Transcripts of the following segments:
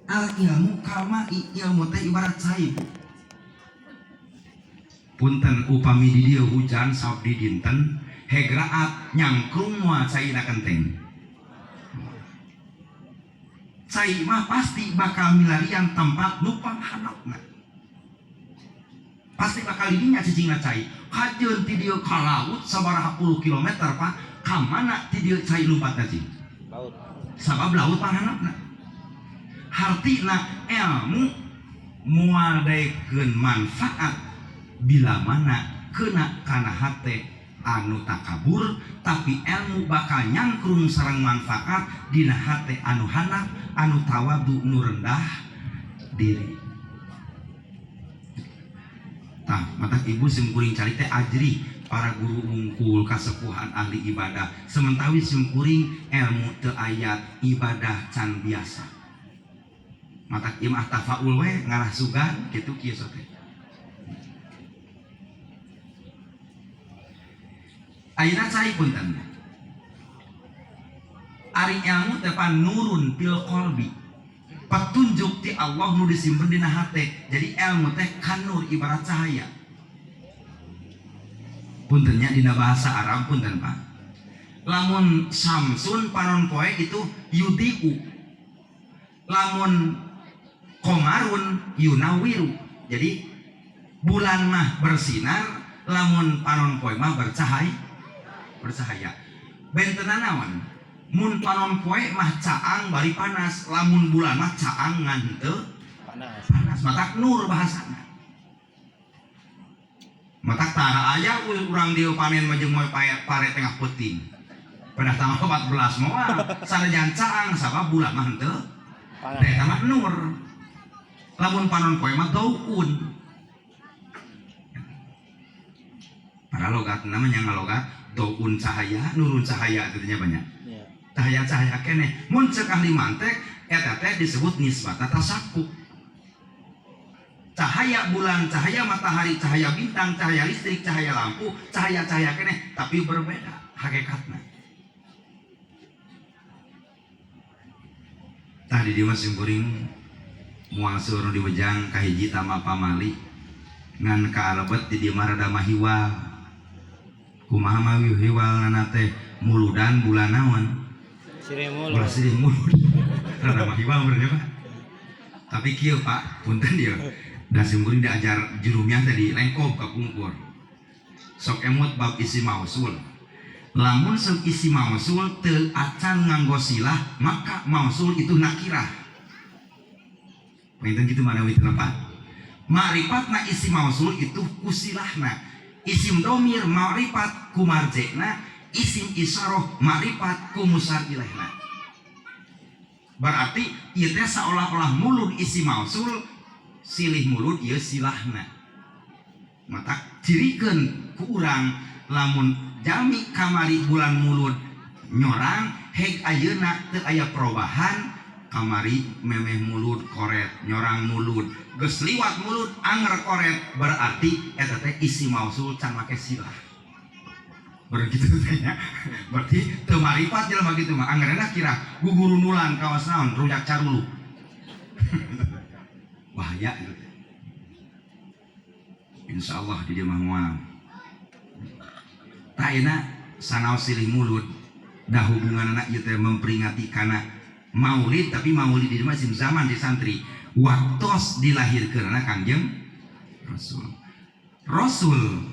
Al ilmu kalma'i, ilmu teh ibarat cai, Bu. Punten, upami di dieu hujan sabdi dinten hegraat, nyangkrung moal caina kenteng? Cai mah pasti bakal milarian tempat nu panghandapna, pasti bakal didinya cicingna cai. Kajeun ti dieu ka laut sabaraha puluh kilometer, Pak, ka mana ti dieu cai lumpat cing? Laut. Sabab laut panghandapna. Hartina ilmu moal daekeun manfaat bila mana kena kana hate anu takabur, tapi ilmu bakal nyangkrung sareng manfaat dina hate anu handap, anu tawadu, nu rendah diri. Tah, matak Ibu, sim kuring cari teh ajri para guru wungkul, kasepuhan, ahli ibadah. Sementawi sim kuring ilmu teu aya, ibadah can biasa. Matak ieu mah tafaul we, ngarah sugan kitu kieu teh. Ayeuna cai, punten. Ari ilmu teh pan nurun fil qalbi. Petunjuk ti Allah nu disimpen dina hate. Jadi ilmu teh kanur, ibarat cahaya. Punten nya, dina bahasa Arab, punten, Pak. Lamun syamsun, panon poe, itu yudhi'u. Lamun qomarun yunawiru. Jadi bulan mah bersinar, lamun panon poe mah bercahaya, bercahaya. Bentena naon? Mun panon poe mah caang bari panas, lamun bulan mah caang ngan henteu Panas. panas. Matak nur bahasana. Matak tara aya urang dieu panen mah jeung moe pare tengah peuting. Pada tanggal 14 moal sanajan caang, sabab bulan mah henteu Panas. Eta mah nur. Lamun panon poe mah daun. Para logat namanya ngalogat daun cahaya, nurun cahaya artinya banyak. Ya. Cahaya-cahaya keneh. Mun cek ahli mantek eta teh disebut nisbata tasakkuk. Cahaya bulan, cahaya matahari, cahaya bintang, cahaya listrik, cahaya lampu, cahaya-cahaya keneh, tapi berbeda hakikatna. Tah, di dieu mah simkuring moal seueur nu diwejang. Kahiji tama pamali ngan kaalebet di dieu mah rada mahiwal. Kumaha mah hiwalna teh? Muludan bulan naon? Sirih mulud. Bulan sirih mulud. Rada mahiwal bener, Pak. Tapi kieu, Pak, punten ieu. Da simkuring diajar jurumiah tadi lengkob kapungkur. Sok emut bab isi mausul. Lamun sok isi mausul teu acan nganggo silah, maka mausul itu nakirah. Panginten kitu mana wit, Pak? Ma'rifatna isi mausul itu kusilahna. Isim domir ma'rifat ku marjekna, isim isyarah ma'rifat ku musar ilaihna. Berarti ieu teh seolah-olah mulud isi mausul, silih mulud ieu silahna. Mata cirikeun ku urang lamun jalmi kamari bulan mulud nyorang, heg ayeuna teu aya perubahan. Kamari memeh mulud koret nyorang mulud, geus liwat mulud anger koret, berarti eta teh isi mausul can make silah. Begitu teh nya. Berarti teu marifat jelema kitu mah, angerna kira gugurunulan kawas naon, rujak carulu. Bahaya itu teh. Insyaallah di dieu mah moal. Tah, ayeuna sanaos silih mulud, dah hubunganna ieu teh memperingati kana maulid, tapi maulid di masih zaman di santri waktos dilahirkeunana Kangjeng Rasul. Rasul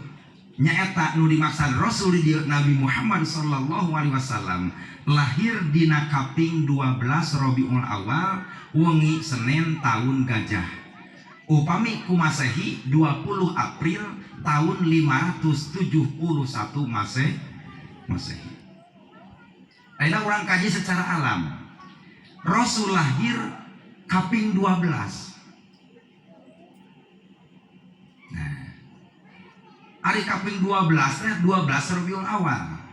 nyaeta nu dimaksud Rasul di dieu Nabi Muhammad sallallahu alaihi wasallam, lahir dina kaping 12 Rabiul Awal, wengi Senin, tahun gajah. Upami ku Masehi 20 April tahun 571 Masehi. Ayeuna urang kaji secara alam. Rasul lahir kaping 12. Nah, hari kaping 12 teh 12 Rabiul Awal.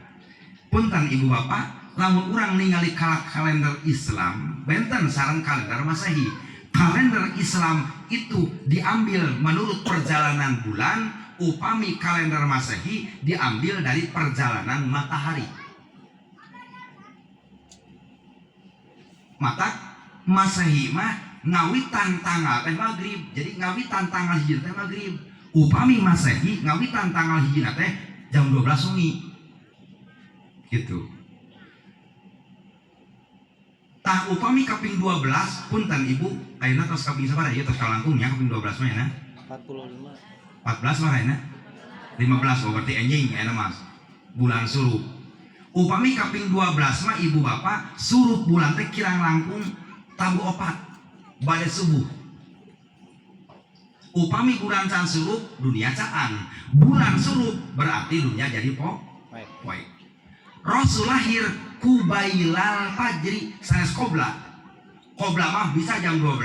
Punten Ibu Bapak, lamun urang ningali kalender Islam benten sareng kalender Masehi. Kalender Islam itu diambil menurut perjalanan bulan, upami kalender Masehi diambil dari perjalanan matahari. Mata Masehi mah ngawitan tanggal teh maghrib. Jadi ngawitan tanggal hiji teh maghrib. Upami Masehi ngawitan tanggal hiji teh jam 12 wengi. Gitu. Tah upami kaping 12 punten ibu, ayeuna tos kaping sabaraha ieu tos kalangkung nya kaping 12 mah ya? 45. 14 mah ayeuna? 15, oh berarti enjing ayeuna mas. Bulan surup. Upami kaping 12 mah ibu bapak surup bulan teh kirang langkung tabuh opat bade subuh. Upami bulan can surup dunia caang. Bulan surup berarti dunia jadi Baik. poek. Rasul lahir kubailal fajri sanes qobla. Qobla mah bisa jam 12,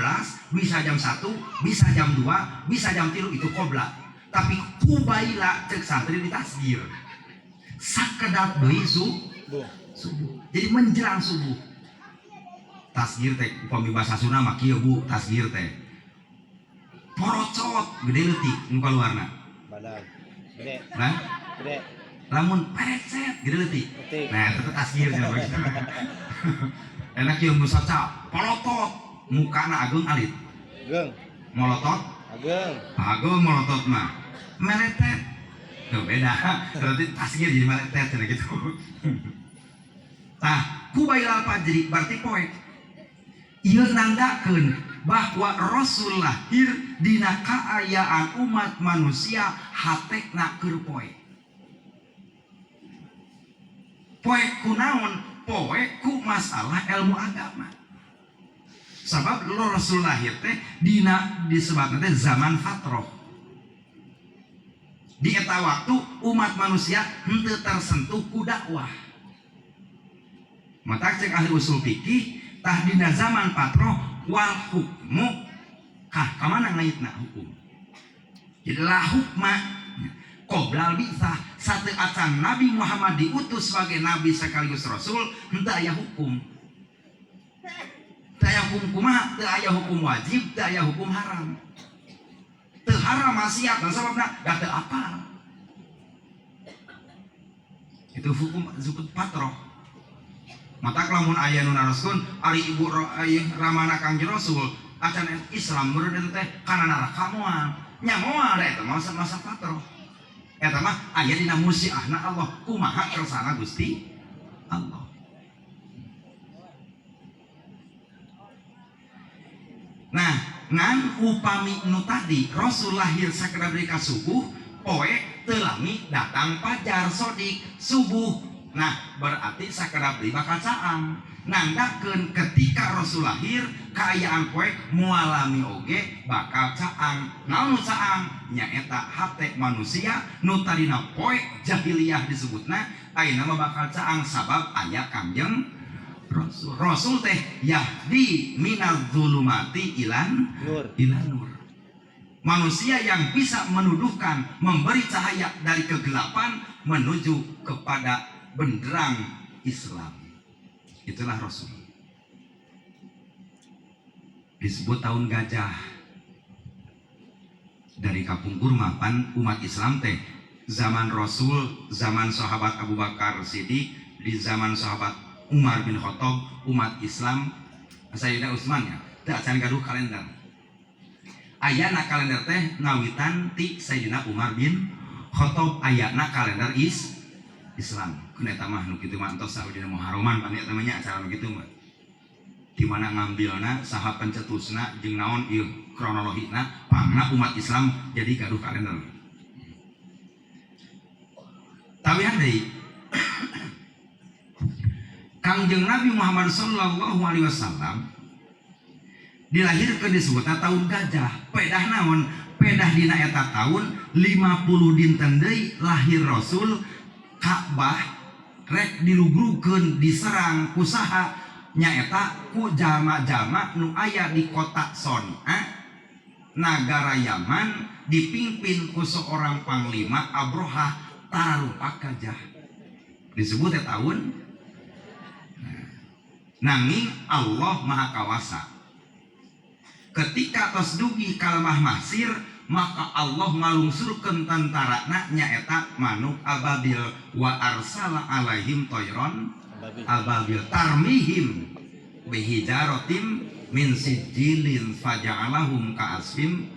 bisa jam 1, bisa jam 2, bisa jam 3 itu qobla. Tapi kubaila cek santri ditasgir. Sakedap deui Bu. subuh. Jadi menjelang subuh. Tasgir teh upami bahasa Sunda mah kieu Bu, tasgir teh. Porocot gede leutik nu kaluarna. Badag. Gede. Nah, Gede. lamun perecet gede leutik. Leutik. Nah, itu tasgir cenah. Enak ieu nu saca polotot mukana ageung alit. Ageng. Molotot Ageng. ageung molotot mah. Meletet. Tuh beda. Berarti tasgir jadi meletet cenah gitu. Tah, kubailal fajri berarti poek. Ieu nandakeun bahwa Rasul lahir dina kaayaan umat manusia hatekna keur poek. Poek ku naon? Poek ku masalah ilmu agama. Sabab Rasul lahir teh dina disebutna teh zaman fatroh. Di eta waktu umat manusia henteu tersentuh ku dakwah. Mata cek ahli usul fikih tah dina zaman fatroh wal hukmu kah kamana ngaitna hukum. Jadi la hukma qoblal bisa satu acan Nabi Muhammad diutus sebagai nabi sekaligus rasul henteu aya hukum. Teu aya hukum kumaha? Teu aya hukum wajib, teu aya hukum haram. Teu haram maksiat, nah sababna da teu apal. Itu hukum disebut fatroh. Mata lamun aya nu naroskeun ari ibu ramana Kangjeng Rasul acan Islam meureun eta teh kana neraka moal. Nya moal da eta mah masa fatroh. Eta mah aya dina musiahna Allah kumaha kersana Gusti Allah. Nah, ngan upami nu tadi Rasul lahir sakedap deui ka subuh, poe teu lami datang fajar sodik subuh. Nah, berarti sakedap deui bakal caang. Nandakeun ketika Rasul lahir kaayaan poe moal lami oge bakal caang. Naon nu caang? Nyaeta hate manusia nu tadina poe jahiliyah disebutna ayeuna mah bakal caang sabab aya Kangjeng Rasul. Rasul teh yahdi minaz zulumati ilan nur. Ilan nur. Manusia yang bisa menuduhkan, memberi cahaya dari kegelapan menuju kepada benderang Islam. Itulah Rasul. Disebut tahun gajah. Dari kapungkur mapan umat Islam teh zaman Rasul, zaman sahabat Abu Bakar Siddiq, di zaman sahabat Umar bin Khattab, umat Islam Sayyidina Utsman ya, teu acan gaduh kalender. Ayana kalender teh ngawitan ti Sayyidina Umar bin Khattab ayana kalender Islam. Kun eta mah nu kitu mah entos saudina Muharraman pan eta mah nya acara nu kitu mah. Di mana ngambilna saha pencetusna jeung naon ieu kronologina pangna umat Islam jadi gaduh kalender. Tawihan deui Kangjeng Nabi Muhammad sallallahu alaihi wasallam dilahirkan disebutna tahun gajah. Pedah naon? Pedah dina eta tahun 50 dinten deui lahir Rasul, Ka'bah rek dilugrukeun diserang ku saha? Nyaeta ku jalma-jalma nu aya di kota Son'a, nagara Yaman, dipimpin ku seorang panglima Abrohah tararupa gajah. Disebut teh tahun. Nanging Allah Maha Kawasa. Ketika tos dugi ka lemah Mahsir, maka Allah ngalungsurkeun tentarana nyaeta manuk ababil wa arsala alaihim toyron ababil tarmihim bihijaratim Min sijilin faja'alahum ka'asfim.